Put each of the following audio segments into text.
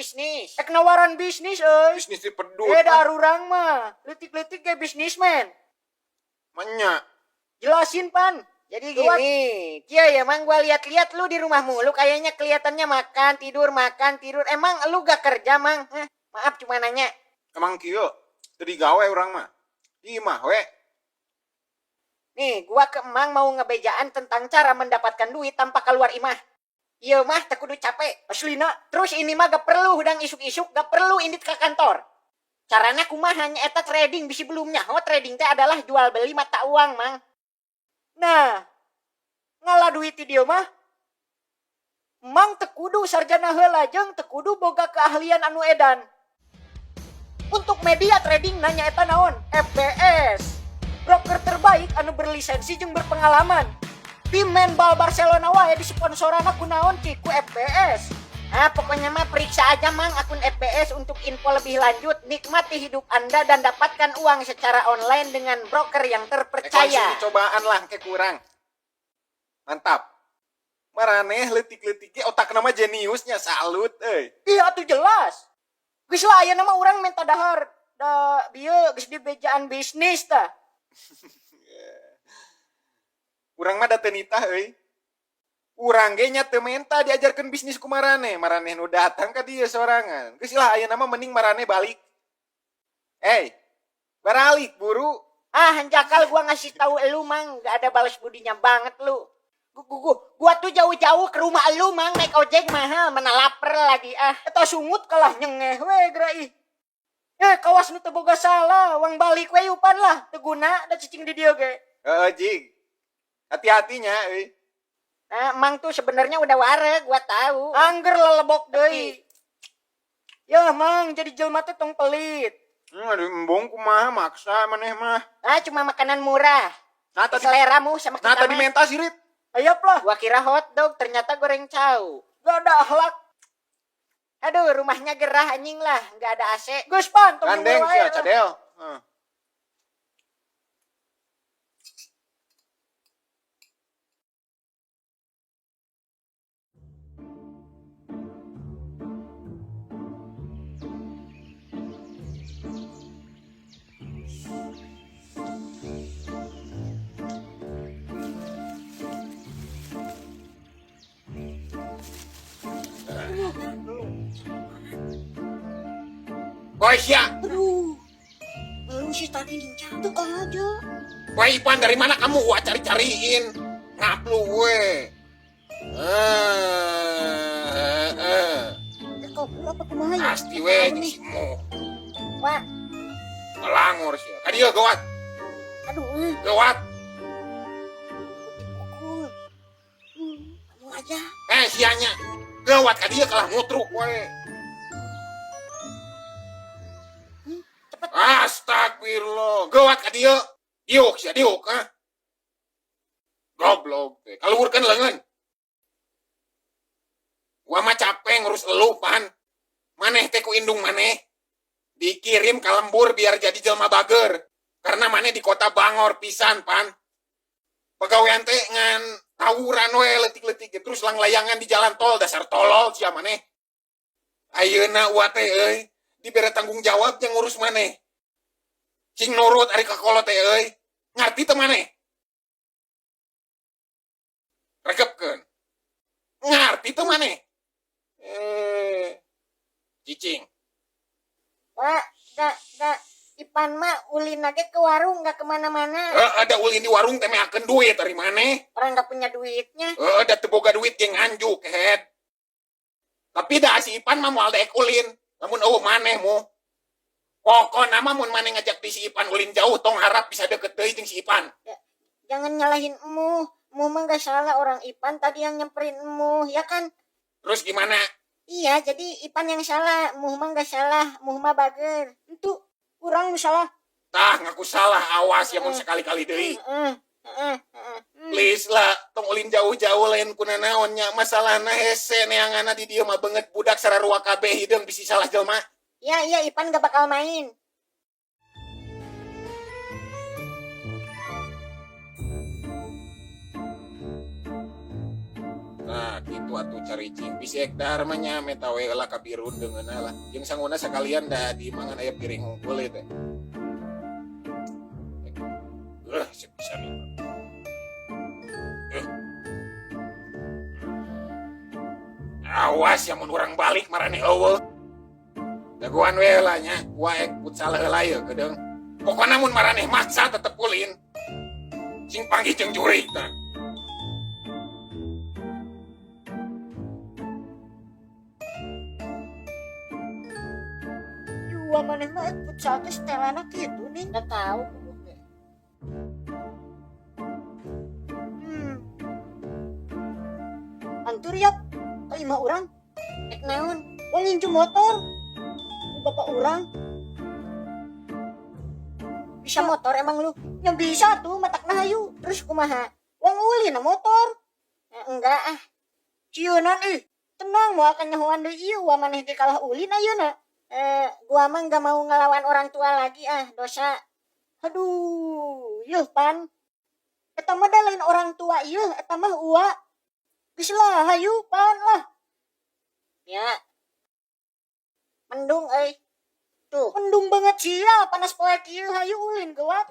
bisnis. Ek nawaran bisnis euy. Bisnis di pedut. Eh da arurang mah, leutik-leutik ge bisnismen. Menya. Jelasin pan. Jadi gini, kieu ya mang gua lihat-lihat lu di rumah mulu kayaknya kelihatannya makan, tidur, makan, tidur. Emang lu gak kerja, Mang? Hah? Maaf cuma nanya. Emang kieu teu digawe urang mah. Di imah we. Nih, gua ke Emang mau ngebejaan tentang cara mendapatkan duit tanpa keluar imah. Iya mah teu kudu capek. Aslina, terus ini mah gak perlu hudang isuk-isuk, gak perlu indit ke kantor. Carana kumaha nya eta trading bisi belumnya. Oh, trading teh adalah jual beli mata uang, Mang. Nah, ngalah duit di dieu mah. Mang teu kudu sarjana heula jeung teu kudu boga keahlian anu edan. Untuk media trading nanya eta naon? FBS. Broker terbaik anu berlisensi jeung berpengalaman. Tim main bal Barcelona wae disponsorana ku naon ki ku FBS. Ah, pokoknya mah periksa aja Mang akun FBS untuk info lebih lanjut. Nikmati hidup Anda dan dapatkan uang secara online dengan broker yang terpercaya. Konsumsi cobaan lah ke kurang. Mantap. Maraneh leutik-leutik ge otak nama jeniusnya salut euy. Iya atuh jelas. Geus lah aya nama urang minta dahar. Da bieu geus dibejaan bisnis tah. Urang mah da teu nitah euy. Urang ge nya teu menta diajarkeun bisnis ku maraneh. Maraneh nu datang ka dieu sorangan. Geus lah ayeuna mah mending maraneh balik. Eh, baralik buru. Ah, hanjakal gua ngasih tahu elu Mang, gak ada balas budinya banget lu. Gua tuh jauh-jauh ke rumah elu Mang, naik ojek mahal, mana lapar lagi ah. Eta sungut kalah nyengeh we geura ih. Eh, kawas nu teu boga salah, wang balik we yupan lah, teu guna da cicing di dieu ge. Heeh, jig. Hati-hatinya euy. Nah, Mang tuh sebenarnya udah wareg, gua tahu. Angger lelebok deui. Ya, Mang, jadi jelma teh tong pelit. Aduh, embung kumaha maksa maneh mah. Ah, cuma makanan murah. Nah, tadi seleramu sama kita nah, tadi mah. menta sirit. Ayap lah. Gua kira hotdog, ternyata goreng cau. Gak ada akhlak. Aduh, rumahnya gerah anjing lah, gak ada AC. Geus pan, tong Gandeng nyuruh sia wae lah. cadel. Heeh. Woi sia. Aduh. Lu sih tadi lincah tuh aja. Woi Ipan, dari mana kamu? Wah cari-cariin. Ngaplu gue. Kau apa kumaha ya? Pasti we jeung si Mo. Wah. Melangor sia. Ka dieu gawat. Aduh. Gawat. Pukul. Kamu aja. Sianya. Gawat ka dieu kalah mutruk we. Cepet. Astagfirullah. Gawat ka dieu. Diuk sia diuk, ha? Goblok teh. Kaluhurkeun leungeun. Gua mah capek ngurus elu, Pan. Maneh teh ku indung maneh. Dikirim ka lembur biar jadi jelma bager. Karena maneh di kota Bangor pisan, Pan. Pegawaian teh ngan tawuran we leutik-leutik terus langlayangan di jalan tol dasar tolol sia maneh. Ayeuna ua teh euy dibere tanggung jawab yang ngurus maneh. Cing nurut ari ka kolot teh euy. Ngarti teu maneh? Regepkeun. Ngarti teu maneh? Cicing. Pak, da, Ipan mah ulin lagi ke warung nggak kemana-mana. Ada ulin di warung teh meakeun duit ari maneh. Orang nggak punya duitnya. Da teu boga duit ge nganjuk kehed. Tapi da si Ipan mah moal daek ulin. Lamun eueuh maneh mu. Pokona mah mun maneh ngajak di si Ipan ulin jauh tong harap bisa deket deui jeung si Ipan. Ya, jangan nyalahin emu. Emu mah nggak salah, orang Ipan tadi yang nyamperin emu, ya kan? Terus gimana? Iya, jadi Ipan yang salah, emu mah nggak salah, emu mah bager. Itu kurang nu salah. Tah, ngaku salah, awas ya mun sekali-kali deui. Please lah, tong ulin jauh-jauh lain kunanaon nya masalahna hese neanganna di dieu mah beungeut budak sararua kabeh hideung bisi salah jelema. Ya, iya, Ipan gak bakal main. Nah, Kitu atuh caricing, bisi ek dahar mah nya meta we heula kabirun deungeunna lah. Jeung sanguna sakalian da di mangan aya piring hungkul ieu teh. Sip pisan ieu. Eh. Awas ya mun urang balik maraneh eueuh. Dagoan we heula nya, gua ek futsal heula ieu kedeung. Pokona mun maraneh maksa tetep ulin. Sing panggih jeung jurig tah. Dua maneh mah ek futsal teh setelana kitu nih. Nggak tahu. Antur yap, ka imah urang. Ek naon? Wong ngincu motor. Bapak urang. Bisa motor emang lu? Yang bisa tuh, matak hayu. Terus kumaha? Wong ulin motor. Enggak ah. Cieunan ih. Tenang, moal akan nyahoan deui ieu wa maneh ge kalah ulin ayeuna. Gua mah enggak mau ngelawan orang tua lagi ah, dosa. Aduh, yeuh pan. Eta mah da lain orang tua ieu, eta mah ua. Geus lah, hayu pan lah. Ya. Mendung euy. Tuh, mendung banget sia, panas poe kieu, hayu ulin geuwat.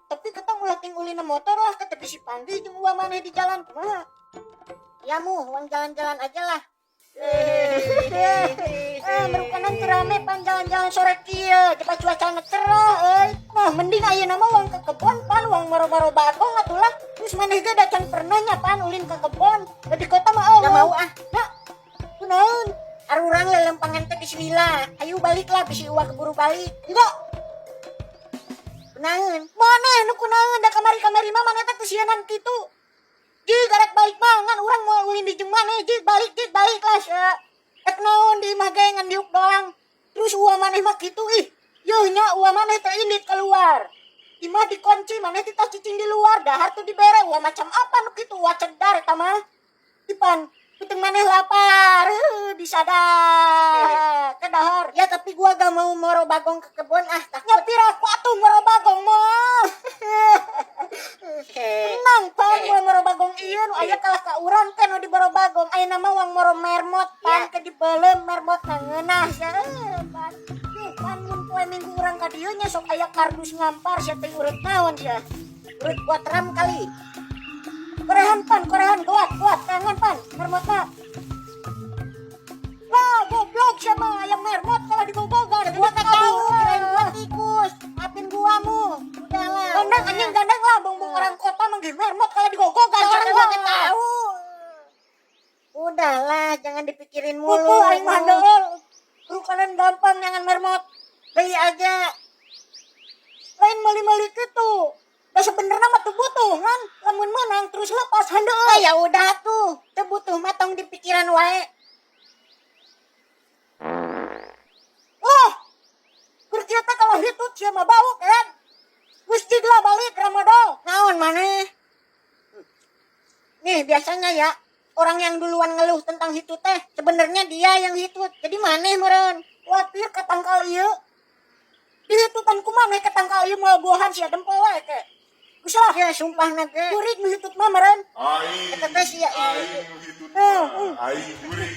Tapi ketang ulah ting ulin motor lah, kata bisi panggih jeung ua maneh di jalan kumaha. Ya mu, uang jalan-jalan aja lah. Merupakan rame pan jalan-jalan sore kieu, cepat cuaca cerah euy. Nah, mending ayeuna mah uang ke kebon pan, uang moro-moro bagong atulah. Terus maneh ge da can pernah nya pan ulin ke kebon. Da di kota mah eueuh. Nggak mau ah. Nah, kunaon? Arurang lelempangan teh bismillah. Ayo baliklah bisi uang keburu balik. Enggak. Kunaon? Maneh nu kunaon da kamari-kamari mah maneh teh kusienan kitu. Ji garek balik mah ngan urang moal ulin di jeung maneh, ji balik ji balik lah sia. Ek naon di imah ge ngan diuk doang. Terus uang maneh mah kitu ih. Yeuh nya uang maneh teh indit keluar. Imah dikunci maneh teh cicing di luar, dahar tuh dibere uang macam apa nu kitu, uang cedar eta mah. Ipan, peuting maneh lapar, heuh, disadar. Ke dahar. Ya tapi gua gak mau moro bagong ke kebun ah, takut. Nyapir aku atuh moro bagong mah. Tenang pan, gua moro bagong ieu nu aya kalah ka urang teh nu di moro bagong. Ayeuna mah wang moro mermot pan, ke dibeuleum mermot na ngeunah sia. Pan. Yuh, pan mun poe minggu urang ka dieu nya sok aya kardus ngampar sia teh urut naon sia. Urut buat ram kali. Korehan pan, korehan kuat, kuat, tangan pan, mermotna. Wah, goblok siapa ayam mermot kalau digogogan. Gua tak tahu, kirain gua tikus. Maafin gua mu. Udahlah. Gandeng anjing gandeng lah, bongbong orang kota manggil mermot kalau digogogan. Orang gua nggak tahu. Udahlah, jangan dipikirin mulu. Pupu aing mah deul. Rukanan gampang jangan mermot. Beli aja. Lain meli-meli kitu. Da sebenarnya mah teu butuh kan, lamun menang terus lepas handeueun. Ah, ya udah tuh, teu butuh mah tong dipikiran wae. Wah, keur kieu teh kalau hitut sia mah bau kan. Geus jig lah balik Ramadan. Naon maneh? Nih biasanya ya, orang yang duluan ngeluh tentang hitut teh, sebenarnya dia yang hitut. Jadi maneh meureun. Kuatir ka tangkal ieu. Dihitutan ku maneh ka tangkal ieu moal buahan sia dempel wae ke. Geus lah ya sumpah na ge. Jurig nu hitut mah meureun. Aing. Eta teh sia ieu. Aing nu hitut mah. Aing jurig.